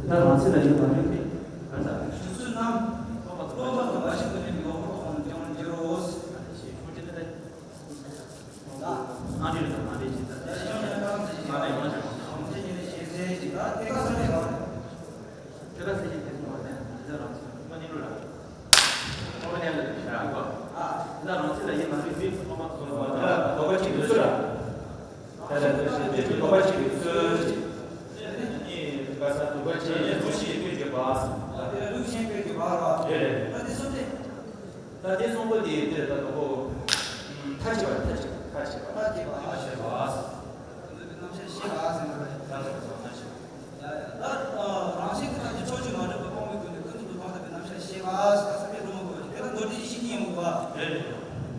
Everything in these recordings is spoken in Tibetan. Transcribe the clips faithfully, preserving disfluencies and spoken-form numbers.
ད་རང་ཚིག་ལ་ཡོད་མ་རེད་དེ། ག་ས། དུས་ཚོད་ནམ། སྟོན་པ་དང་མ་བྱོན་གོང་ནས་མི་དབང་པོ་ཁོང་ལ་སྐྱོང་བར་འགྱུར་རོ། ད། ཨ་འདྲས་དང་མ་འདྲས་ཅིག་ད། ད་ཡང་ཡང་གང་ཟེར་ཞིག་མ་རེད་མ་བྱོན། གང་ཟེར་ཞིག་ནས་ཞེས་ཟེར་ཞིག་ད་དེ་ག་ས་ནས་ག་རེད། དེ་ག་ས་ཞིག་དེ་སོང་བ་ནས་འདི་ལ་རང་ཚིག་ལ་མ་ཉིན་རུ་ལ། ཨོ་ནས་ལ་ཞེས་ར་གོ། ཨ། འདི་ལ་རང་ཚིག་ལ་ཡིན་མ་རེད་དེ་སྟོན་པ་དང་མ་བྱོན་གོང་ལ་དོགས་པ་ཅིག་ཡོད་ཚུལ་ར། ད་ལྟ་འདི་ཞེས་འདོད་པའི་དོགས་པ་གཅིག་གི་ཚུལ་གཅིག་གཉིས་ག་ས་དུ་བ་ཅན་ལུགས་ཤེས་ཀྱི་སྤེལ་གྱི་བ། ལུགས་ཤེས་སྤེལ་གྱི་བ་ར། རེད་རེད། ད་དེ་གསུམ་དེ། ད་དེ་གསུམ་པོ་དེ་དེ་ད་དོ་གོ། མཐའ་ཕྱེ་བ་མཐའ་ཕྱེ་མཐའ་ཕྱེ་བ། མཐའ་ཕྱེ་བ་མཐའ་ཕྱེ་བ། རྣམ་གཞག་ཤེས་པ་ཟེར་བ་རེད། རྣམ་གཞག་མཐའ་ཕྱེ་བ། ཡ་ཡ། ད་རང་བཞིན་གྱི་ཐམས་ཅད་ཕྱོགས་གཅིག་མ་གྲུབ་པ་སྤོང་བའི་སྒོ་ནས་ཀུན་རྫོབ་ཏུ་མཐོང་ཐུབ་པའི་རྣམ་གཞག་ཤེས་པ་ཟེར་ས་པའི་སློབ་མ་དགོས་པ་ཞིག་དེ་ལ་མདོ་སྡེ་བཞི་གཉིས་ཡོང་གི་བ། རེད་རེད།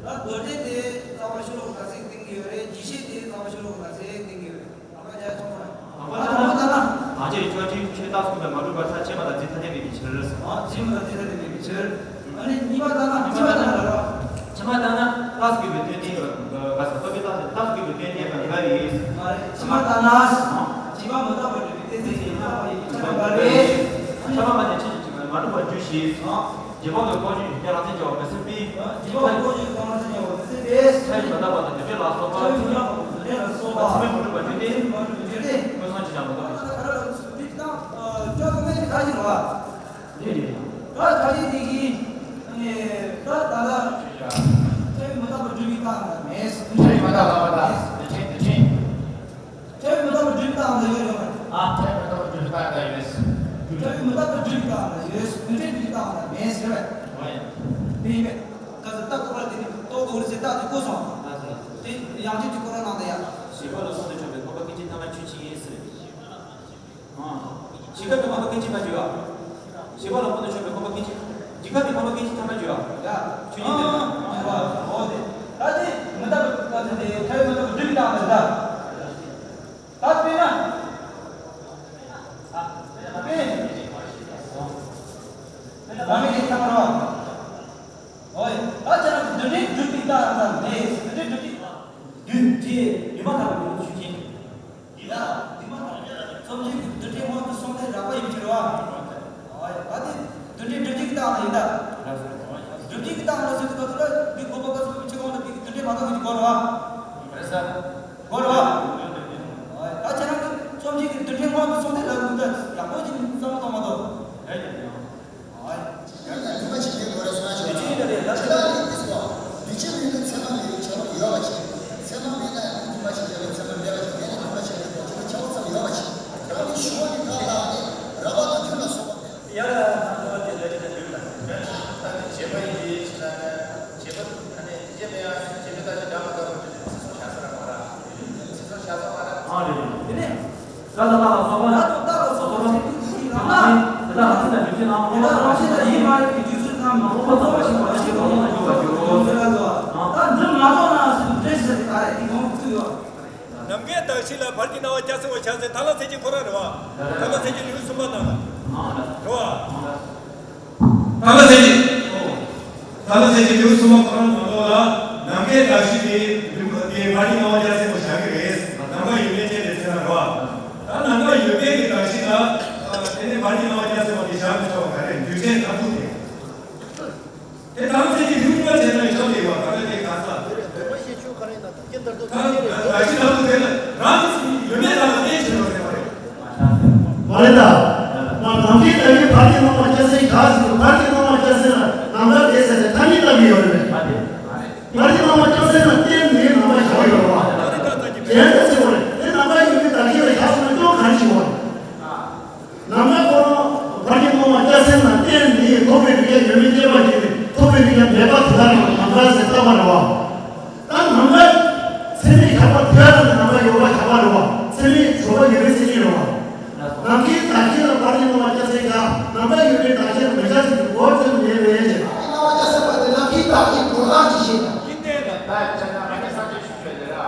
ད་མདོ་སྡེ་དེ་རྩ་བ་ཤེས་རབ་ཀྱི་དར་ཚིགས་བསྟན་གྱི་ཡོད་རེད། རྒྱས་བཤད་དེ་རྩ་བ་ཤེས་རབ་ཀྱི་དར་ཚིགས་བསྟན་གྱི་ཡོད་རེད། ད་ང་རྒྱལ་ཚོང་ར། ད་ང་ད་ན། ད་ཅེས་ཆོས་ཁྲིམས་ཆོས་རྟགས་སུ་མ་གྲུབ་པར་ཐ་ཆད་པ་དང་འཛིན་ཐ་དད་མེད་པའི་ཕྱིར། ཨ་འཛིན་པ་དང་འཛིན་ཐ་དད་མེད་པའི་ཕྱིར། ཨ་ནི་གཉིས་པ་ལྟར་ན། གཉིས་པ་ལྟར་ན་ར། ཕྱི་མ་ལྟར་ན་རྟགས་ཀྱི་བའི་དོན་གཏན་ག་ས་རྟོག་པའི་རྟགས་ཀྱི་རྟགས་ཀྱི་བའི་དོན་གཏན་ག་འགལ་བས། མ་རེད། ཕྱི་མ་ལྟར་ན། བྱས་པ་མི་རྟག་པར་གྲུབ་པའི་གཏན་ཚིགས་ཀྱི་རྟག་པ་ཡིན་པའི་ཆ་ལ་འགལ་བས། ཁྱབ་པ་མ་ནས་ཕྱིན་ཅི་མ་གྲུབ་པར་འགྱུར་ཞེས། རྗེས་དཔག་ཏུ་ལྐོག་གྱུར་ཡུལ་ཅན་རང་མཚན་གྱི་བ་མི་སྲིད་པས། རྗེས་དཔག་ཏུ་ལྐོག་གྱུར་ཡུལ་ཅན་རང་མཚན་གྱི་བ་མི་སྲིད་པས། ཕྱིར་མི་རྟག་པ་དང་དོན་སྤྱི་ལ་སོགས་པ། ཕྱིར་མི་རྟག་པ་དང་དོན་སྤྱི་ལ་སོགས་པ། ཕྱི་མའི་མ་གྲུབ་པར་འགྱུར་ཏེ། མ་གྲུབ་པར་འགྱུར་ཏེ། སྔོན་སོང་ཅི་ཡང་མི་རྟག་པ་ཡིན། ད་ཁ་ར་ལ་སུ་དེ་དང་ཅོག་ཏུ་མེད་ཀྱི་ཁ་ཅིག་རེད་བ། རེད་རེད། ད་ཁ་ཅིག་དེ་གིས་ད་ད་ལ་ཁྱབ་པ་མི་རྟག་པར་སྒྲུབ་པའི་རྟགས་ལ་མེད། ཁྱབ་པ་མི་རྟག་པར་སྒྲུབ་པའི་རྟགས་ལ་མེད། ཁྱབ་པ་མི་རྟག་པར་སྒྲུབ་པའི་རྟགས་ལ་ཡོད་ཡོད་མ་རེད། ཨ། ཁྱབ་པ་མི་རྟག་པར་སྒྲུབ་པའི་རྟགས་ལ་ཡོད། ཁྱབ་པ་མི་རྟག་པར་སྒྲུབ་པའི་རྟགས་ལ་ཡོད། མི་འཕྲད་པའི་རྟགས་ལ་མེད་ཟེར་བས། འོ་ཡ། དེ་ཡིན་པས། ག་ཚོད་རྟགས་ཁོ་ར་དེ་ནི་རྟོགས་དགོས་རེད་ཟེར་རྟགས་དེ་བཀོད་སོང་། ཨ་ཙི། དེ་ཡང་ཅིག་དེ་ཁོ་ར་ནང་དུ་ཡ། བྱེད་པ་ལ་སོང་དུ་བྱུང་བའི་ཁོ་པ་སྐད་ཅིག་ཐ་མ་ཆོས་ཅན་ཡིན་ཟེར། ཨ། ཇི་སྐད་དུ་མ་ཐོབ་སྐད་ཅིག་མ་བརྗོད་པ། བྱེད་པ་ལ་སོང་དུ་བྱུང་བའི་ཁོ་པ་སྐད་ཅིག་ཇི་སྐད་དུ་ཁོ་པ་སྐད་ཅིག་ཐ་མ་བརྗོད་པ། ཡ། ཆོས་ཅན་དེ། ཨ། འོ་དེ། ད་དེ་མི་རྟག་པའི་ད་དེ་ཁྱབ་པ་མི་རྟག་པར་སྒྲུབ་པའི་རྟགས་དེ་ད། ད་དཔེར་ན། ཨ། དཔེ། བ་མེད་ཀྱི་ཐ་མ་རེད་བ། འོ་ཡ། ད་ཁྱེད་རང་གི་རྡུལ་ཕྲན་སྒྲུབ་པའི་རྟགས་རང་ལ་མེད། རྡུལ་ཕྲན་སྒྲུབ་པའི། རྡུལ་ཕྲན་ཡུལ་མ་ཐག་པའི་ཆོས་ཅན། ཡ། རྡུལ་མ་ཐག་པའི་རྩོམ་གཞི་གི་རྡུལ་ཕྲན་དབང་དུ་སོང་སྟེ་རགས་པ་ཡིན་གྱི་རེད་བ། འོ་ཡ། ད་དེ་རྡུལ་ཕྲན་སྒྲུབ་བྱེད་ཀྱི་རྟགས་ལ་ཡིན་ད། སྒྲུབ་བྱེད་ཀྱི་རྟགས་ལ་ཟེར་དུས་ག་ཚོད་ལ་འདི་འགོད་པ་ག་ཚོད་ཀྱི་ཕྱི་ཁོང་ལ་འདི་གི་རྡུལ་ཕྲན་མ་ཐག་པའི་གོ་རེད་བ། རེད་ས། གོ་རེད་བ། འོ་ཡ། ད་ཁྱེད་རང་གི་རྩོམ་གཞི་གི་རྡུལ་ཕྲན་དབང་དུ་སོང་སྟེ་རགས་པ་ཡིན་ད་ཡག་པོ་ཅིག་བསམ་བློ་གཏོང་མ་གཏོགས། རེད་ཡ། ཡང་ན་རྒྱུ་མ་ཆེ་ཆེ་དགོས་རེད་གསུང་ཡ་ཞིག་ཡོད་ན། རྒྱུ་ཆེ་ཡིན་ན་རེད་ད། ཆེ་ད་ནི་དེ་སོ། རྒྱུ་ཆེ་མིན་ན་ཚད་མ་མེད་པའི་ཁྱད་པར་ཡོད་པ་ཆེ། ཚད་མ་མེད་ན་ཡང་རྒྱུ་མ་ཆེ་ཆེ་རེད། ཚད་མ་མེད་པ་ཞིག་ཡིན་ན་རྒྱུ་མ་ཆེ་ཆེ་རེད། ཁྱད་པར་ཙམ་ཡོད་པ་ཆེ། ད་ནི་ཞུ་བ་གི་ཁ་ལ་ནི་རགས་པ་དང་རྒྱུན་ལ་སོགས་པ་མེད། ཡ་ལ་ན་ཚོ་དེ་ལས་དེ་རྒྱུན་ལ། ད་ནི་བྱེད་པ་ཡིན་ཞེ་ན། བྱེད་པ་ད་ནི་བྱེད་པའི་ཡང་བྱེད་པའི་ལྟ་ཅི་འདྲ་མ་འདྲ་བ་ཅི་ཚོ་བྱ་ས་ར་མ་ར། ཚོ་བྱ་ས་མ་ར། ཨ་རེད། དེ་ནས། ཀ་ད་ལྟ་ལ་སོགས་པ། ད་ལྟ་ལ་སོགས་པ། དེ་དག་རང་བཞིན་དང་ཡིན་པ་ཡི་རྒྱུ་ཚུལ་ཐམས་ཅད། རྟོག་པ་རྫོགས་པ་ཞིག་མ་ཞིག་གོང་ན་འཇོག་པར་འགྱུར། ད་འདི་མ་རྟོགས་ན་ཟེར་བྲེལ་ཟེར་ཏེ་ད་རེ་དེ་གོང་དུ་ཡོད། ནམ་མཁའི་གདགས་གཞི་ལ་བར་གྱི་སྣང་བ་རྒྱ་ཆེ་བ་བྱ་ཟེར། ཐ་ལ་ཚད་ཀྱི་ཁོ་ར་རེད་བ། ཐ་ལ་ཚད་ཀྱི་ལེའུ་གསུམ་པ་ནང་ལ། རེད་བ། ཐ་ལ་ཚད་ཀྱི། ཐ་ལ་ཚད་ཀྱི་ལེའུ་གསུམ་པ་ཁོ་རང་ནང་ལོགས་ལ་ནམ་མཁའི་གདགས་གཞི་དེ་དེ་བར་གྱི་སྣང་བ་རྒྱ་ཆེན་པོ་བཞག་གི་རེད། ནམ་མཁའ་ཡོད་མེད་ཅན་དེ་ཚེ་ན་རོ། ད་ནམ་མཁའ་ཡོད་མེད་ཀྱི་གདགས་གཞི་ལ་དེ་ནས་བར་གྱི་སྣང་བ་རྒྱ་ཆེན་པོ་དེ་བཞག་མི་ཆོག་པ་ག་རེ་རྒྱུ་མཚན་ག་ཚོད་དེ། དེ་ཐམས་ཅད་ཀྱི་ལེའུ་གཉིས་པ་བྱས་ན་ཡོད་ཆོག་གི་ཡོད་པ་ག་རེ་དེ་ག་ས། ད་གདགས་གཞི་ལྟ་བུ་དེ་ལ་རང་ཡོད་མེད་རང་ལ་གནས་ཆེན་པོ་རེད་པ་རེད། མ་རེད་ད། ང་ནམ་མཁའི་གདགས་གཞི་བར་གྱི་སྣང་བ་རྒྱ་ཆེན་ག་ཟེར། བར་གྱི་སྣང་བ་རྒྱ་ཆེན་ལ་ནམ་མཁའ་རེད་ཟེར་ནས་ཐ་སྙད་བཏགས་ཀྱི་ཡོད་རེད། བར་གྱི་སྣང་བ་རྒྱ་ཆེན་ལ་བརྟེན་ནས་ནམ་མཁའ་བཞག་ཡོད་རེད་བ། གཞན་དག་ཟེར་བ་རེད། དེ་ནམ་མཁའ་ཡོད་མེད་གདགས་གཞི་ལ་བཞག་སོང་ན་སྐྱོན་ག་རེ་ཞིག་ཡོད་རེད། ནམ་མཁའ་ཁོ་རང་བར་གྱི་སྣང་བ་རྒྱ་ཆེན་ལ་བརྟེན་ནས་ཐོབ་པའི་རིགས་ཡང་ཡོད་མེད་སྐྱེ་བ་སྐྱེ་ནས་ཐོབ་པའི་རིགས་ཡང་མེད་པ་དེ་དག་ལ་ནམ་མཁའ་ཟེར་བཏགས་པ་རེད་བ། ད་ནམ་མཁའ་ཚད་མས་ཁྱབ་པ་དེ་ལ་ནམ་མཁའ་ཡོད་པ་ཁྱབ་པ་རེད་བ། ཚད་མས་གྲུབ་པ་ཡོད་པའི་མཚན་ཉིད་རེད་བ། ནམ་མཁའི་གདགས་གཞི་ལ་བར་གྱི་སྣང་བ་རྒྱ་ཆེན་ག་ནམ་མཁའ་ཡོད་པའི་གདགས་གཞི་ལ་མི་འདྲ་ཞིག་གི་གོ་ཚོད་མེད་པས་ཅེས། སྣང་བ་རྒྱ་ཆེན་པ་དེ་ནམ་མཁའི་གདགས་གཞི་གོ་ལ་ཇི་བཞིན། ཡིན་ཏེ། ད་ད་བྱས་ན་ང་ནི་སངས་རྒྱས་ཆོས་སྤྱོད་དེ་ར།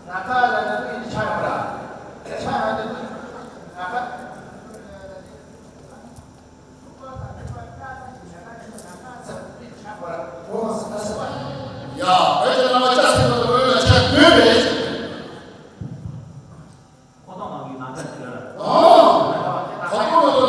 ནམ་མཁའ་ལ་ནི་ཡིན་ཆ་ཡོད་ར། ཆ་ཡོད་དེ་ནམ་མཁའ། ཡ། བོད་ཀྱི་སྣང་བ་རྒྱ་ཆེན་པོ་དེ་བོད་ལ་ཆ་དགོས་རེད། ཁོ་ཐག་ནང་གི་ནམ་མཁའ་ཞིག་ལ། ཨོ། ཁོ་ཐག་ནང་གི་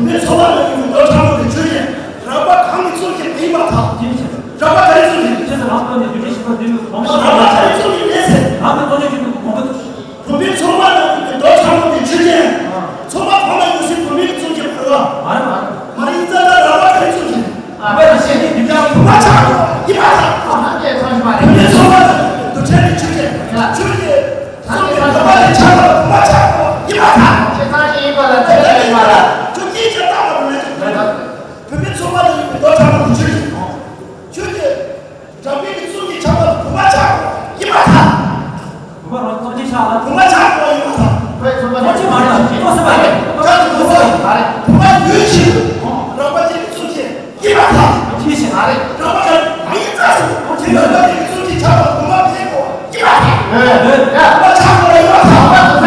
མི་ཚོ་བ་ལ་ཡོད་མདོ་ཕྲ་མོ་དེ་ཆོས་ཅན། རགས་པ་གང་གིས་བཙུགས་ཀྱང་མི་ཡིན་པར་ཐལ། རགས་པ་ག་རེ་བཙུགས་ཀྱང་། རགས་པ་ག་རེ་བཙུགས་ཀྱང་མེད་ཟེར། བུད་མེད་ཚོ་བ་ལ་ཡོད་མདོ་ཕྲ་མོ་དེ་ཆོས་ཅན། ཚོ་བ་གང་ལ་ཡོད་སའི་བུད་མེད་ཀྱིས་བཙུགས་ཀྱང་མ་རེད་བ། མ་རེད་ཙང་ད་རགས་པ་ག་རེ་བཙུགས་ཀྱང་། བུད་མེད་ཆགས་དགོས་ཡིན་པར་ཐལ། བུད་མེད་ཚོ་བ་ལ་ཡོད་མདོ་ཕྲ་མོ་དེ་ཆོས་ཅན། ཆོས་ཅན། བུད་མེད་ཚོ་བ་ལ་ཡོད་པའི་མདོ་ཕྲ་མོ་དེ་ཆོས་ཅན། ཆོས་ཅན། རགས་པའི་གི་བཙུན་གྱི་ཆགས་པ་ལ་བུད་མ་ཆགས་པ་ཡིན་པར་ཐལ། བུད་མ་རང་བཙུན་གྱི་ཆགས་པ། བུད་མ་ཆགས་པ་ཡིན་པར་ཐལ། བཙུན་གྱི་མ་རེད། བཙུན་གྱི་མ་རེད། བུད་མ་ཡོད་ཕྱིར། རགས་པ་ཅན་གྱི་བཙུན་གྱི། ཡིན་པར་ཐལ། ཅི་ཞིག་མ་རེད། རགས་པ་ཅན་མ་ཡིན་ཙང་ཟེར། དེ་ནི་རགས་པའི་གི་བཙུན་གྱི་ཆགས་པ་བུད་མ་མེད་གོ། ཡིན་པར་ཐལ། ཡིན་པར་ཐལ། ཡིན་པར་ཐལ།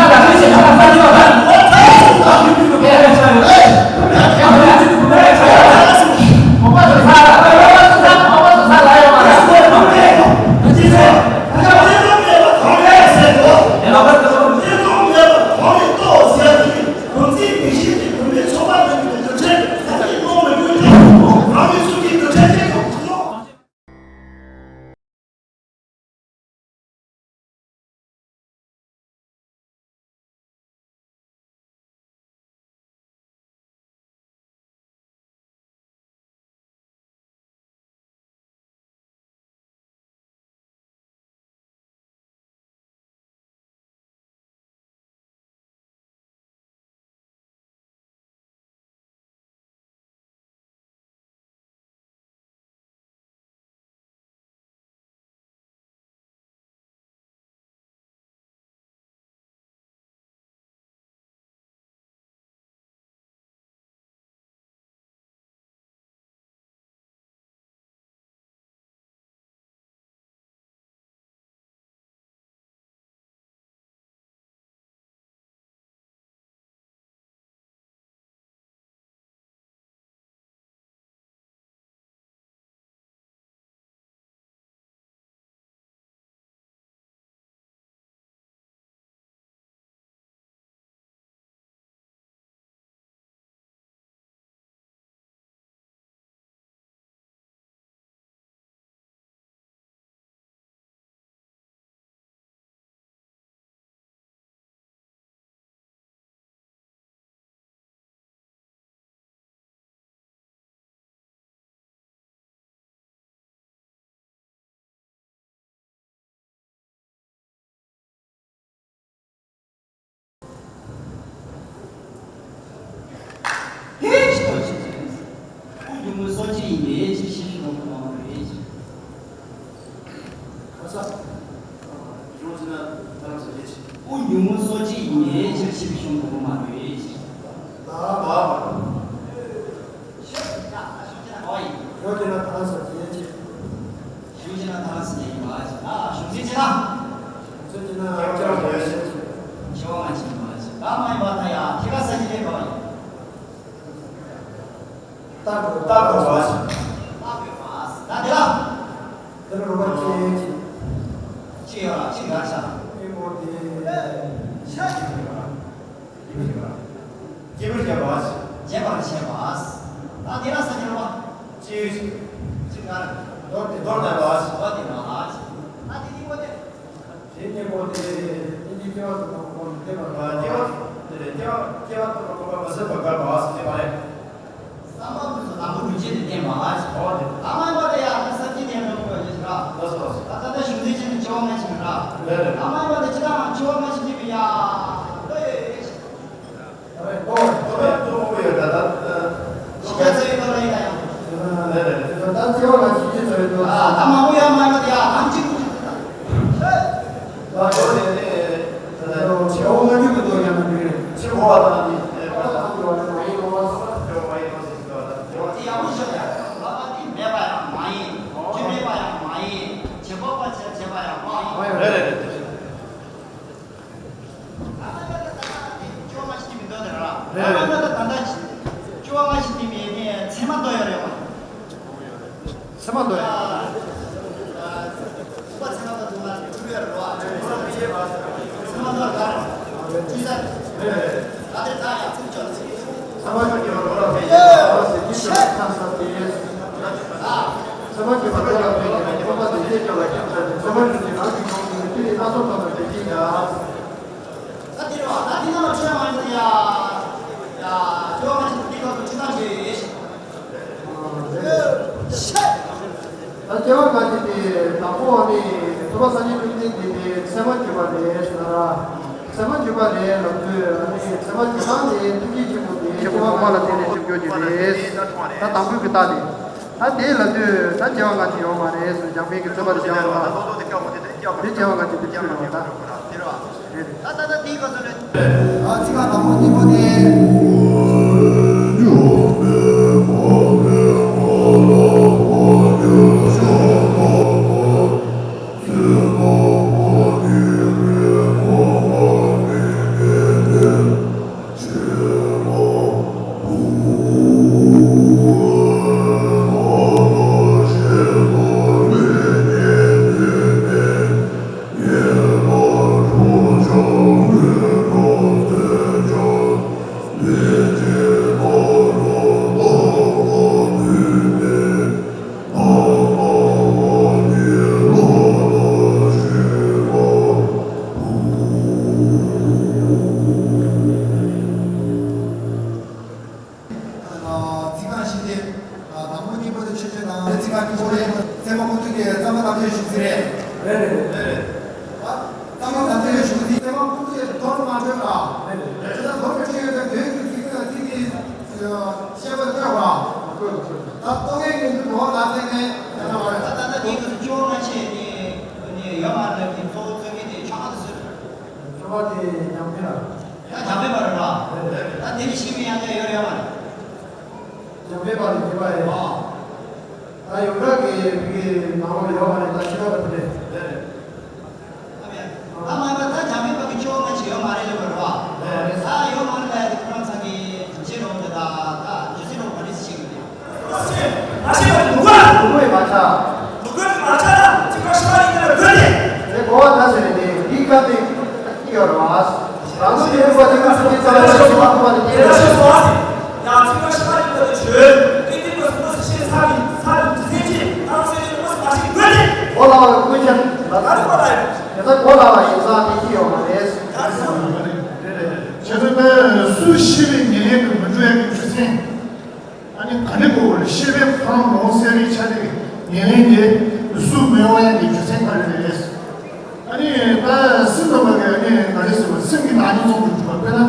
ཡིན་པའི་ཕྱིར་ཤེས་བྱུང་བ་མ་རེད། ག་ས། ཡོང་ཅི་ན་ཐ་ལམ་ས་ཅི་ཅི། དབུགས་ཉུང་ངུ་སོ་གཅིག་ཡིན་པའི་ཕྱིར་ཤེས་བྱུང་བ་མ་རེད། ད་མ་མ། ཡོང་ཅི་ན་ཐ་ལམ་ས་ཅི་ཅི། གཞུང་ཕྱི་ནང་ཐ་ལ་ཟེར་ཡིན་པ་ཞིག་ན། གཞུང་ཚིག་ཅི་ན། གཞུང་ཚིག་ཅི་ན་སྐྱོ་བ་མ་ཡིན་པ་ཞིག་སྐྱོ་བ་མ་ཡིན་པ་ཞིག་ད་མ་ཡིན་པ་ད་ཡ་ཐད་ཀ་ས་ཅི་ལས་པ་ཡིན། རྟག་ཏུ་རྟག་ཏུ་བ་ཞིག་རྟག་ཏུ་བ་ཞིག་ད་དེ་ལ། དེ་ལ་རོ་པ་ཅི་ཅི། ཅི་ཡོད་ལ་ཅི་འགའ་ཤ། ཨེ་མོ་དེ། ཤ་ཅི་ཡོད་ལ། སྐྱེས་བུར་སྐྱེ་བ། སྐྱེས་བུར་སྐྱེ་བ། སྐྱེས་པར་བྱེད་པ། ད་དེ་ལ་ས་ཀྱི་རོ་པ། ཅི། ཅི་ག་རེ། མདོར་བསྟན། མདོར་བསྟན་པ། མདོར་བསྟན་པ། ད་དེ་དེ་ངོ་དེ། དེ་གཉེན་པོ་དེ། དེ་གཉིས་སྐྱེ་བ་དང་པོ་ནས་བསྟན་པར། སྐྱེ་བ་དེ་རེད། སྐྱེ་བ་སྐྱེ་བ་དང་པོ་པ་མ་ཟད་པ་དགར་བ་ཟེར་བ་རེད། བསམ་པ་ཀུན་ཏུ་དང་པོ་ལུས་བྱེད་དུ་བསྟན་པ། ཨོ་དེ། ཨ་མ་ཡ་མ་དེ་ཡ་ད་ས་ཀྱི་དེ་འགྲོ་དགོས་ཡོད་ཟེར་ར། ལགས་སོ་ལགས་སོ། ད་ད་ལྟ་གཞུང་འཛིན་བྱས་ནས་སྐྱེ་བ་སྔ་ཕྱི་མིན་ར། རེད་རེད། ཨ་མ་ཡ་མ་དེ་ཅི་ད་སྐྱེ་བ་སྔ་ཕྱི་དེ་མི་ཡ། ལོས། རེད། ཚད་མ་འདོད་ཡ། ཚད་མ་འདོད་ཡ། ཚད་མ་འདོད་ཡ། ཚད་མ་འདོད་ཡ། ཚད་མ་འདོད་ཡ། ཚད་མ་འདོད་ཡ། ཚད་མ་འདོད་ཡ། ཚད་མ་འདོད་ཡ། ཚད་མ་སྐྱེས་པ་འགྲོ་ལ་ཕན་ཅིང་། ཚོགས་པ་དེ་ཚེ་སྐྱོ་ལ་ཁྱབ་ཚར་ཏེ། ཚད་མ་ཞུགས་ཏེ་རང་གི་གོང་གི་ནི་ཏི་རི་སྣ་ཚོགས་ཐོབ་པར་བྱེད་ཅིང་ཡང་། ད་དེ་རེད་བ། ད་དེ་ནང་ལ་ཆོས་མ་ཡིན་ཡ། ཡ། ཆོས་མ་ཡིན་དེ་ག་ཚོད་ཅི་ཐམས་ཅད་ཡོད་ཤག་ད་སྐྱེ་བ་སྔ་ཕྱི་དེ་དང་པོ་ནི་ཐོབ་པ་སངས་རྒྱས་བཅོམ་ལྡན་འདས་དེ་ཚད་མ་བརྒྱུད་པ་རེད་ཟེར་ན། ཚད་མ་བརྒྱུད་པ་རེད་ལབ་དུས་ཨ་ནི་ཚད་མ་བརྒྱུད་པ་ནི་ཐུགས་རྗེ་ཆེན་པོ་དེ་སྐྱེ་བ་སྔ་མ་ལ་བརྟེན་ནས་བྱུང་ཡོད་ཀྱི་རེད། ད་དང་པོའི་གི་རྟགས་དེ། ད་དེ་ལབ་དུས་ད་སྐྱེ་བ་སྔ་ཕྱི་ཡོད་མ་རེད་ཟེར། འཇམ་དཔལ་གྱི་རྩོད་པ་དེ་སྦྱངས་ལ། དེ་སྐྱེ་བ་སྔ་ཕྱི་དེ་ཐུག་ཡོད་པ་ད། ད་ད་ད་དེའི་སྐབས་སུ་ལས། ཨ་ཚིག་རྐང་དང་པོ་གཉིས་པོ་དེ། ཚིག་རྐང་བཞི་སྟེ། དང་པོ་གཉིས་པོ་དེ་ཆོས་སྤྱོད་དང་། ཚིག་རྐང་གཉིས་པོ་རེད། ཚད་མ་ཀུན་བཏུས་དེ་རྩ་བ་ཐམས་ཅད་ཞུགས་ཟིན་རེད། རེད་རེད་རེད་རེད། ཚད་མ་ཐམས་ཅད་ཞུགས་ཟིན། ཚད་མ་ཀུན་བཏུས་དེ་མདོར་མ་འགྲོས་ལ། རེད་རེད། ཅི་ལྟར་མདོར་བསྡུས་ཡོད་པའི་དོན་གྱི་ཚིག་ཚིག་དེ་བཤད་པ་ཐོས་པ། ད་རྟོག་གེའི་ངེས་འབྱུང་ནོར་ལ་བརྟེན་ནས་ད་ལྟ་བར། ད་ད་ལྟ་འདི་ག་ཚོད་སྐྱེ་བ་སྔ་ཕྱི་ནས་ནས་ཡོད་མ་རེད་ལབ་ཀྱི་གཙོ་བོ་རྩོད་མཁན་དེ་ཆོ་ག་དེ་སུ་རེད། ཆོ་ག་དེ་འཇམ་དཔལ་ལ། ཡང་འཇམ་དཔལ་པ་རེད་པ། ད་དེ་ནི་ཤི་མི་ཡང་དེ་ཡོད་ཡོད་མ་རེད། འཇམ་དཔལ་པ་ནི་དེ་པ་རེད། ཨ། ད་ཡོངས་གྲགས་ཀྱི་བོད་ཀྱི་ནང་ལོགས་ཡོད་མ་རེད། ད་ཤི་བ་དེ་རེད། ཨ་མ་ཡ་ད་འཇམ་དཔལ་པ་གི་ཆོ་ག་ཅིག་ཡོད་མ་རེད་ལབ་པ་རེད་པ། ད་ཡོད་མ་རེད་ལབ་ཡ་དེ་ཁོ་རང་ཚང་གི་དྲིན་ཆེན་རོགས་འདི་དང་ད་ཇི་སྲིད་རོགས་ག་རེ་ཞིག་ཡོད་ཡ། ང་ཆེ་བ་ནི་ལུག་གུ་ལ། ལུག་གུ་ཡི་མ་ཆགས། ལུག་གུ་ཡི་མ་ཆགས་ན་ཅི་ག་ཤི་བ་ཡིན་ན་དགོས་ཏེ། དེ་གོ་བ་ད་ཟེར་ནས་འདིའི་སྐབས་དེ་ཡོད་རེད་བ། རང་ཚོ་དེ་རིག་པ་དེ་ང་ཚོ་དེ་ཚོ་ལ་ཤེས་པ་ཐུབ་པ་དེ་དེ་རེད། ཡང་ཅི་ག་ཤི་བ་ཡིན་ན་དེ་བྱོས། ཀི་ཏི་མ་སུ་མ་སུ་ཤེས་ས་མི་ས་མི་ཟེར་གྱི་ང་ཚོ་ཡིན་མ་སུ་མ་ཤེས་དགོས་ཏེ། གོ་ལ་བ་ལ་ཀུན་ཁྱེར་ལ། ད་རེ་གོ་ལ་ཡིན། དེ་ཚོ་གོ་ལ་བ་ཡིན་ས་དེ་ཅི་ཡོད་མ་རེད། ད་རེ་གོ་ལ་ཡིན། ཁྱེད་ཚོ་ད་སུ་ཤི་བའི་ཉེར་ལེན་དུ་མི་འགྲོ་ཡ་གི་རྒྱུ་མཚན། ཨ་ནི་ག་ནི་གོ་བར་ཤེས་པའི་ཁོ་རང་ལོངས་སེ་རིག་ཆ་རིག་ཉེ་ལེན་གྱི་སུ་མེད་འོང་ཡ་གི་རྒྱུ་མཚན་ག་རེ་རེད། ཨ་ནི་ད་སེམས་ཙམ་པ་གི་ཨ་ནི་ག་རེ་ཟེར་བ་སེམས་ཀྱི་བདག་ཉིད་ཚོགས་སུ་གྲུབ་པ། དཔེར་ན་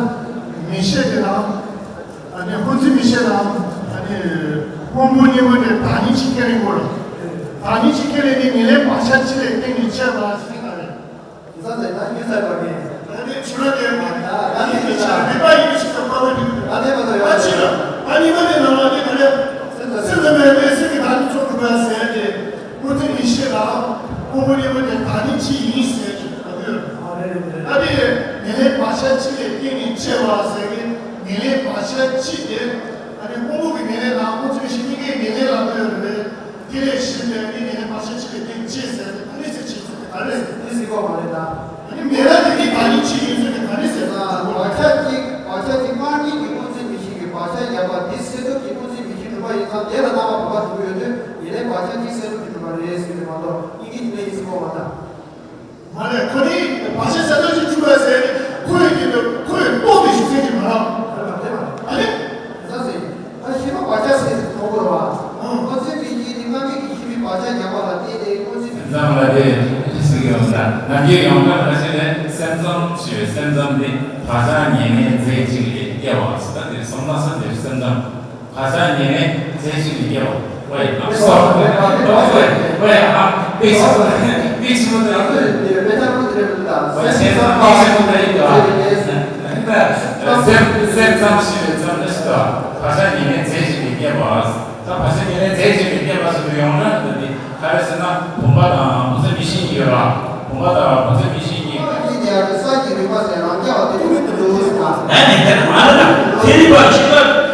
མི་ཤེས་དེ་དང་ཨ་ནི་ཧོན་ཚི་མི་ཤེས་དང་ཨ་ནི་ ཕུང་པོ་གཉིས་པོ་དེ་བདག་ཉིད་ཀྱི་ཁས་ལེན་དགོས་ལ། བདག་ཉིད་ཀྱི་ཁས་ལེན་དེ་ངེས་ལེགས་བག་ཆགས་གཅིག་ལས་བརྟེན་ནས་སྐྱེ་བ་ཞིག་ལ་རེད། ད་ནི་ཆུ་ལ་དེ་མ་རེད། ད་ནི་ཆུ་ལ་མེད་པ་ཡིན་ཞིག་ལ་བབ་པ་རེད། ད་ནི་མ་གཏོགས་ཡོད། ད་ཕྱི་ལ་ད་ནི་མ་དེ་ནང་ལ་དེ་ག་རེད། སེམས་ཙམ་པས་སེམས་ཀྱི་བདག་ཉིད་རྫོགས་གྲུབ་པ་ཟེར་ཏེ། སྐུལ་ཚིག་མི་ཤེས་ལ། ཕུང་པོ་གཉིས་པོ་དེ་བདག་ཉིད་གཅིག་ཡིན་ཟེར་གྱི་གོ་དུས། ཨ་རེ་རེ་རེ། ཨ་དེ་ངེས་ལེགས་བག་ཆགས་གཅིག་ལས་བརྟེན་ནས་སྐྱེ་བ་ཟེར་གྱི། ངེས་ལེགས་བག་ཆགས་གཅིག་དེ། ཨ་ནི་ཕུང་པོ་གི་ངེས་ལེགས་དང་སྐུལ་ཚིག་མི་ཤེས་གཉིས་ཀའི་ངེས་ལེགས་ལ་ལྟོས་རེད། དེ་ལས་གཞན་པའི་ངེས་ལེགས་བག་ཆགས་གཅིག་ལས་བརྟེན་སྐྱེ་ཟེར་ཏེ། ཨ་ནི་ཟེར་གྱི་ཚིག་ག་རེ་ཟེར། དེ་ཟེར་གོ་མ་རེད་ད། ཨ་ནི་མེད་ན་དེ་གཉིས་བདག་ཉིད་གཅིག་ཡིན་ཚུལ་དེ་ག་རེ་ཟེར་ན། བག་ཆགས་གཅིག་བག་ཆགས་གཅིག་སྤང་གཉིས་ཀྱི་སྐུལ་ཚིག་མི་ཤེས་ཀྱི་བག་ཆགས་ཡོད་པ་དེ་སེལ་ཐབས་ཀྱི་སྐུལ་ཚིག་མི་ཤེས་གྲུབ་པ་ཡིན་ཙང་། དེ་ལ་རྣམ་པ་བུམ་པ་གྲུབ་ཡོད་དུས། ངེས་ལེགས་བག་ཆགས་གཅིག་སེལ་ཐབས་ཀྱི་གྲུབ་པ་རེད་ཟེར་གྱི་མ་གཏོགས། གཉིས་ཀའི་དེ་ལས་ཡིན་ཟེར་གོ་མ་ད། མ་རེད། ཁོ་ནི་བག་ཆགས་གསལ་སྟོན་གྱི་གྲུབ་པ་ཟེར་ནས་ཁོ་ཡི་དེ་དུ་ཁོ་ཡི་རྟོགས་པའི་གཞི་རྩའི་གི་མ་རང་། ཨ་ནི། ད་ཟེར། ད་ཤེས་པ་བག་ཆགས་ཟེར་གྱི་གྲུབ་པ་རེད་བ། ཁོ་ཚོའི་མི་གཞི་དེ་རྣམ་མཁྱེན་གྱི་ཤེས་པའི་བག་ཆགས་རྒྱག་པ་ལ་བརྟེན་ཏེ་ཁོ་ཚོའི། སེམས་ཙམ་ལ་དེ་ཟེར་གྱི་ཡོང་ན། ནམ་རྒྱུན་ཡོངས་གྲགས་ལ་བྱས་ནས་སེམས་ཙམ་ཞེས་པའི་སེམས་ཙམ་དེ་བག་ཆགས་ངེས་ལེགས་རྫས་གཅིག་ལས་སྐྱེ་བ་ཟེར། ད་དེ་སོང་ན་ས་དེར་སེམས་ཙམ། བག་ཆགས་ངེས་ལེགས་རྫས་གཅིག་ལས་སྐྱེ་བ། ཝེ་ཨ་སོ། ཝེ་ཝེ་ཨ་པེ་ཆི་པེ་ཆི་མོ་དེ་རང་དུ་ཝེ་ཆེན་པེ་ཆི་མོ་དེ་ཡིན་ཏོ། སེམས་སེམས་ཙམ་ཞེས་པའི་ཙམ་ནི་ཞིག་ཏོ། བག་ཆགས་ངེས་ལེགས་རྫས་གཅིག་ལས་སྐྱེ་བ། ད་བག་ཆགས་ངེས་ལེགས་རྫས་གཅིག་ལས་སྐྱེ་བ་ཟེར་དུས་ཡོང་ན། ད་འདི་ག་རེ་ཟེར་ན། བུམ་པ་དང་བུམ་འཛིན་མིག་ཤེས་གཉིས་ཡོད་ར། བུམ་པ་དང་བུམ་འཛིན་མིག་ཤེས་གཉིས། ཀྱི་དེ་ཡང་དེ་ས་ཀྱི་རིག་པ་ཟེར་རང་རྐྱ་བ་དེ་ཀུན་ཏུ་འདུག་ཟེར་བ། ད་ནི་དེ་མ་རེད་ད། དེ་རིག་པ་ཤེས་པ།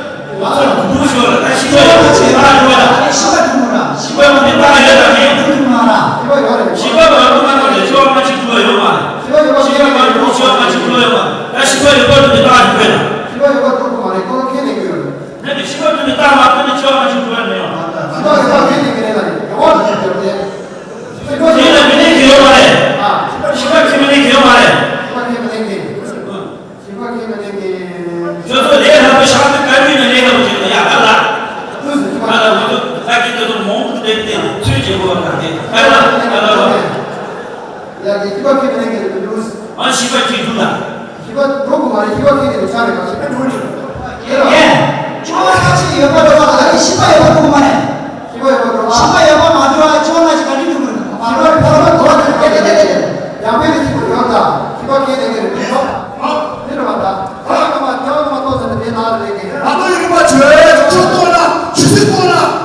ང་ཚོ་འདུག་ཤོག་ལ། ད་ཤེས་པ་ཡོད་པ་ཆེ་བ་འགྲོ་བ་ལ། ཤེས་པ་འདུག་མ་ར། ཤེས་པ་མ་འདི་ལྟ་ཡོད་ད་མེད། འདུག་མ་ར། ཤེས་པ་ཡོད་རེད། ཤེས་པ་མ་འདུག་ང་ཚོ་ལས་ཆེ་བ་མ་ཅིག་འགྲོ་ཡོད་མ་རེད། ཤེས་པ་ཡོད་པ་ཤེས་པ་མ་འདུག་ཆེ་བ་མ་ཅིག་འགྲོ་ཡོད་མ་རེད། ད་ཤེས་པ་ཡོད་པ་འདུག་མི་ལྟ་ཡོད་རེད། ཤེས་པ་ཡོད་པ་འགྲོ་གི་མ་རེད། ཁོ་རང་ཁས་ལེན་གི་ཡོད་རེད། ད་ནི་ཤེས་པ་འདུག་མི་ལྟ་མ་འདུག་ནི་ཆེ་བ་མ་ཅིག་འགྲོ་ཡོད་མེད། ཤེས་པ་ཡོད་པ་ཁས་ལེན་གི་རེད་ལ་རེད། ཡོད་པ་རེད། ཤེས་པ་ཁས་ལེན་གི་ཡོད་མ་རེད། ཤེས་པ་ཁས་ལེན་གི་ཡོད་མ་རེད། ཤེས་པ་ཁས་ལེན་གི། ཤེས་པ་ཁས་མི་ལེན་གི། ཁྱོད་ཚོ་ལས་སླ་པོ་ཤག་ཏུ་དཀའ་མོས་ནི་ལས་སླ་པོ་ཅིག་ཡ་ད་ལ། ཨ་ལ་ང་ཚོ་ད་ཀྱི་ད་ཚོ་མང་པོ་བསྡད་དེ་ཚུལ་བྱེད་དགོས་པ་དང་དེ་ཨ་ལ་ཨ་ལ་ལ། ཡ་གི་ཤེས་པ་ཁས་མི་ལེན་གི་རེད་འདུག་ཨ་ཤེས་པ་ཁས་འདུག་ལ། ཤེས་པ་འགྲོ་དགོས་མ་རེད། ཤེས་པ་ཁས་ནི་ཆ་རེད་པ། ཤེས་པ་འགྲོ་ནི། ཨེ། ཅོག་ལ་ཁ་ཅིག་ཡོད་པ་འགྲོ་བ་ལ་ནི་ཤེས་པ་ཡོད་པ་འགྲོ་གི་མ་རེད། ཤེས་པ་ཡོད་པ་འགྲོ་བ། ཤེས་པ་ཡོད་པ་མ་འགྲོ་བ་ཅོག་ལ་ཅིག་ག་འདྲ་འགྲོ་གི་རེད། ཤེས་པ་ཡོད་པ་འགྲོ་བ་དེ་དེ་དེ་དེ་དེ། ཡང་པའི་ཤེས་པ་ཡོད་ད། ཤེས་པ་ཁས་ནི་གི་རེད། འགྲོ་བ། འདི་འགྲོ་བ་ད། ཐ་མ་ཐ་མ་ཐོག་ཟེར་ནི་དེ་ན་རེད་གི། ང་ཚོ་ཡིན་པ་ཆོས་ཆོས་རྟོགས་ན་ཆོས་སྲིད་རྟོགས་ན།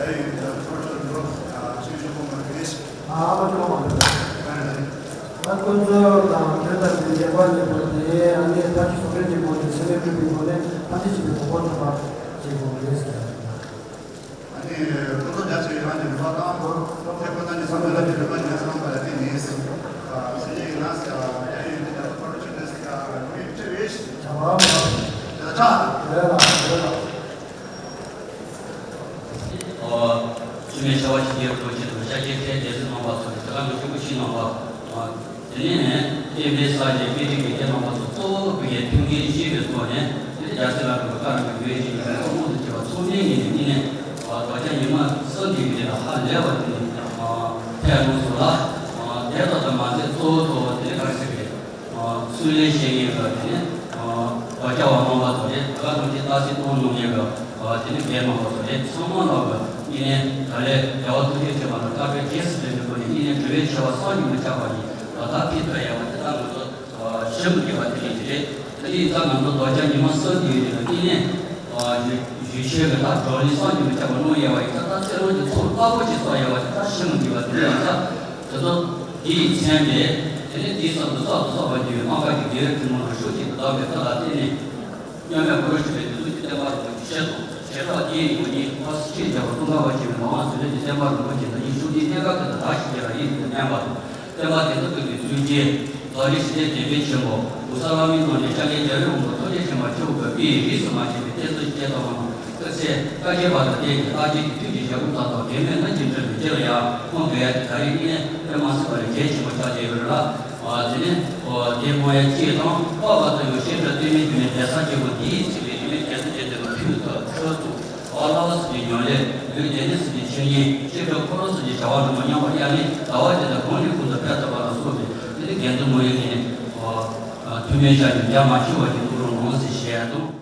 ཨ་མ་ཅོ་མ་རེད། ང་ཀུན་རྫོབ་དང་དོན་དམ་པའི་བདེན་པ་གཉིས་པོ་དེ་ཨ་ནི་ཐབས་ཀྱི་ཟུང་འབྲེལ་གྱི་སྒོ་ནས་ཚད་མས་གྲུབ་པའི་སྒོ་ནས་ཐམས་ཅད་མཁྱེན་པའི་གོ་འཕང་ཐོབ་པ་བྱེད་དགོས་རེད་ཟེར། ཨ་ནི་ཀུན་རྫོབ་རྒྱ་ཆེ་བའི་ཡང་གི་ནུས་པ་དང་། ཐེག་པ་རྣམས་ཀྱི་བསམ་པའི་ལམ་གྱི་རིམ་པ་ཉམས་སུ་བླངས་པ་ལ་བརྟེན་ནས། སེམས་ཅན་ཡིན་ན་ཡང་ཡོན་ཏན་རྒྱ་མཚོ་ཕ་རོལ་ཕྱིན་དྲུག་ཟེར་ཡང་ཡོན་ཏན་ཆེ་བའི་ཞིང་། བྱ་བ་མེད་པ། དེ་ལ་ཆགས། རེད་ལ་རེད་ལ། ཨོ། སྲུང་མའི་ཆེ་བ་ཞིག་རྒྱས་པའི་ཆེད་དུ་ཤཱཀྱའི་ཁྲའི་སྡེ་སྲིད་རྣམ་པ་ཚོ་དེ་ག་ནང་བཞིན་པོ་ཤིང་རྣམ་པ། དེ་ནས་བསྟན་པའི་གསར་བརྗེ་དཔེ་ཁྲིད་དགེ་རྒན་རྣམ་པ་ཚོ་གཙོ་བོ་བོད་ཀྱི་མཐུན་རྐྱེན་ཤེས་པའི་ཐོག་ནས་དེ་རྒྱལ་སྲས་ལག་པའི་བཀའ་རྣམས་ཀྱི་འོས་ཤིང་ཡོན་ཏན་མངོན་དུ་བྱེད་པ་ཚོགས་གཉིས་ཀྱི་ནས་གཉིས་ནས་རྡོ་རྗེ་ཉི་མ་གསུམ་གྱི་ཡུལ་ལ་ཧ་ལས་པ་དེ་ནས་ཐལ་རུང་སོགས་ལ་དེ་ལྟ་དུ་མ་ཟད་གཙོ་བོ་གཙོ་བོ་དེ་ག་རེ་ཟེར་གི། སུ་ལས་ཤེས་ཡོན་གྱི་དེ་ནས་རྡོ་རྗེ་བ་མང་པ་ཚོ་རེད། ད་ག་ནང་བཞིན་ཏཱ་སི་ཏོང་ནང་བཞིན་གྱི་དེ་ནས་རྒན་མང་པོ་ཚོ་རེད། ཚང་མ་ལ་གི་གཉིས་ནས་ད་ལས་རྒྱལ་བ་ཐུགས་རྗེ་ཆེན་པོ་ལ་བཀའ་དྲིན་རྗེས་སུ་དྲན་པའི་སྒོ་ནས་གཉིས་ནས་དྲི་བའི་ཆེ་བ་བསམ་གྱིས་མི་ཁྱབ་པ་ཡིན། ད་ཕི་ཏོ་ཡ་བ་དེ་ད་ང་ཚོ་ཞི་མི་དགོས་པ་དེ་ཡིན་གྱི་རེད། དེ་ཡིན་ཙང་ང་ཚོ་རྡོ་རྗེ་ཉི་མ་གསུམ་གྱི་ཡུལ་ལ་གཉིས་ནས་ཞུ་ཞུ་ཆོས་ཀྱི་ད་བགྲོ་གླེང་བསམ་གྱིས་མི་ཁྱབ་པ་གནང་ཡ་བ་ཡིན་ཙང་། ད་ཚེ་རང་གི་ཚོགས་རྟག་པོ་ཅིག་བསགས་ཡ་བ་དེ་ད་ཞི་མི་དགོས་པ་དེ་ཡིན་ཙང་། དེ་ཚོ་དེ་ཡི་མཚན་པས་དེ་ནས་དེའི་སང་དུ་བསགས་དུ་བསགས་པར་འགྱུར་བའི་རྣམ་དཀར་གྱི་རྒྱལ་བའི་ཐུན་མོང་ལ་ཤུགས་གཅིག་ཏུ་བསྡམས་པའི་ཐབས་ལ་བརྟེན་ནས། མཉམ་མེད་གུ་རུ་ཞེས་པའི་བདུད་རྩི་གི་བསྟན་པ་རིན་པོ་ཆེ་ཆེད་དུ་ཞེ་དྲག་དེའི་ངོ་བོ་ཉིད་ཕར་ཕྱིན་ཆད་ཀྱི་ཀུན་དགའ་བ་ཆེན་པོའི་མ་འོངས་བཟོད་ལས་ཀྱི་བསྟན་པ་རིན་པོ་ཆེ་འདི་ཉིད་ཤུགས་ལྡན་གནད་འགག་གི་དང་བདག་ཞིག་ཡིན་ལ་ཡིན་ཏེ་བསྟན་པ་དང་། བསྟན་པ་དེ་དག་ཏུ་གི་ཚུལ་གྱིས་རྡོ་རྗེ་ཞི་བདེའི་དེད་དཔོན་ཆེན་པོ་གུ་ས་ལ་མིའི་ནང་ནས་ཤཱཀྱའི་རྒྱལ་བའི་དབང་པོ་ཐུགས་རྗེ་ཆེན་པོ་མཆོག་གི་དཔེ་ཡི་རིས་སུ་མ་ཆད་པའི་བསྟན་ཚུལ་སྐྱེས་ཐོག་མ་དང་། སྐུ་ཚེ་བསྐལ་བརྒྱའི་བར་དུ་བརྟན་ཅིང་རྟག་བརྒྱད་ཀྱི་དུས་ཀྱི་ཞག་པོ་ཙམ་དུ་གེགས་མེད་ལྷུན་གྱིས་འགྲིབ་པའི་རྒྱུ་ལ་ཡང་ཁོང་གིས་ད་རེས་ནས་དཔེ་མ་སྲིད་པ་ལས་གལ་ཆེན་པོ་ཆགས་བསྡད་ཡོད་རེད་ལ། དེ་ནས་དེ་མོ་ཡ་སྐྱེས་དང་པ་བ་ལྟ་བུའི་ཤེས་བྱ་ལྟོས་མེད་རྒྱུ་ནས་གདན་ས་སྐྱེ་བོ་འདིའི་ཚིག་ལས་རྒྱུ་མེད་རྒྱལ་སྲས་རྒྱལ་མཚན་གྱི་ཐུགས་ཐག་ཁྲོལ་ཚུགས། ཨ་ལ་ལ་སོགས་ཀྱི་ཉམས་ལས་ལུས་བདེ་གནས་སོགས་ཀྱི་འཆད་ཉན་ཤེས་བྱ་འཁོར་ལོ་སོགས་ཀྱི་བྱ་བ་རྣམས་མཉམ་པར་གཡར་ནས་ཟླ་བ་དེ་དག་གང་ལས་ཀུན་ཏུ་འཕེལ་ཐུབ་པ་ལ་སོགས་པའི་དེ་ནས་དགེ་འདུན་མོ་ཡི་ནས་ཐུགས་སྨོན་ཞབས་ཀྱིས་རྒྱ་མ་ཆེ་བ་ཞིག་འདུག་རུང་ངོ་ཟེར་ཞེས་དང་།